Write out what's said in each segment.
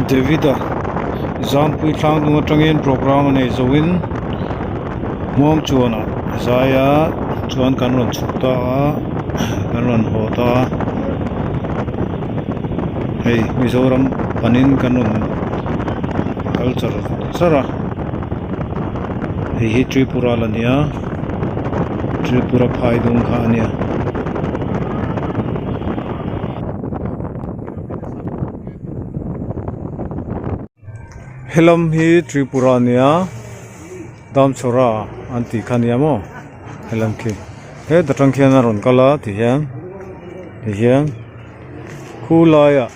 David-a Zampui thlang dung atangin programme a nei zoin hmuam chuanah a zai a chuan kan rawn chhuk ta a kan rawn haw ta a hei Mizoram panin kan rawn kal char char a hei hi Tripura la nia Tripura phai dung kha a nia. Helam hi Tripura nia Damchhawra an tih kha nia maw helam khi heta tang khian a rawn kal a ti hian ti hian khu laiah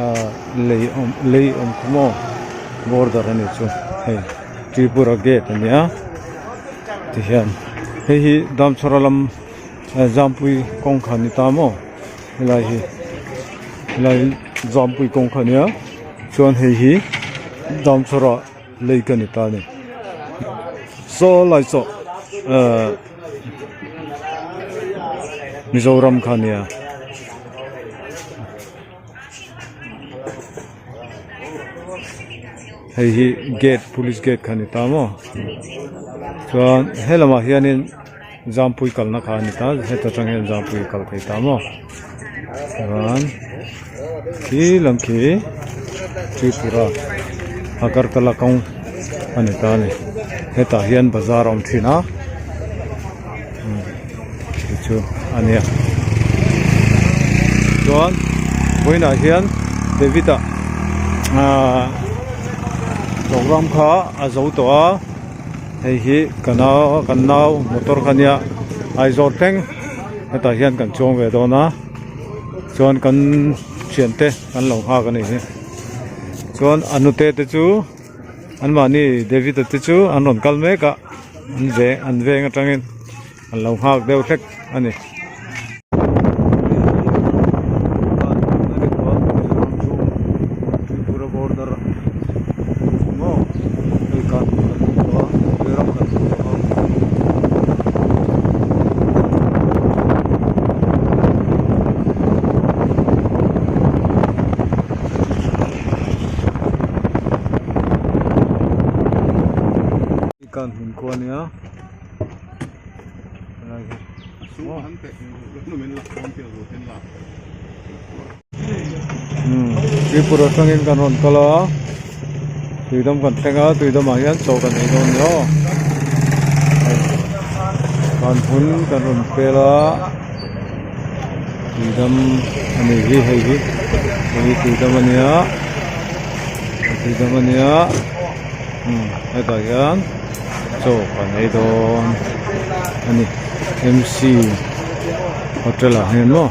ahh lei awm lei awm khu maw border a nih chu hei Tripura gate a nia ti hian hei hi Damchhawra lam Zampui kawngkhar ni ta maw helai hi helai hi Zampui kawngkhar nia chuan hei hi Damchhawra lei ka ni ta a ni saw lai saw ehh Mizoram kha nia. Hei hi gate police gate kha a ni ta maw chuan he lamah hianin Zampui kalna kha a ni ta heta tang hian Zampui a kal thei ta maw chuan khi lam khi Tripura Agartala kawng a ni ta a ni hetah hian bazar a awm thin a chu chu a nia chuan vawiinah hian David a ahh program kha a zo tawh a hei hi ka nau kan nau motor kha nia Aizawl thleng hetah hian kan chuang ve dawn a chuan kan thiante kan lo nghak a nih hi chuan a nute te chu anmahni David a te chu an rawn kal mek a an veng an veng atangin an lo nghak deuh hlek a ni. Kan hun khua nia helai hi Tripura atangin kan rawn kal a tuidam kan thleng a tuidam ah hian chaw kan ei dawn ni aw kan hun kan rawn pel a. Tuidam a nih hi hei hi hei hi tuidam a nia tuidam a nia umm hetah hian chaw kan ei dawn a ni M C hotel ah hian maw.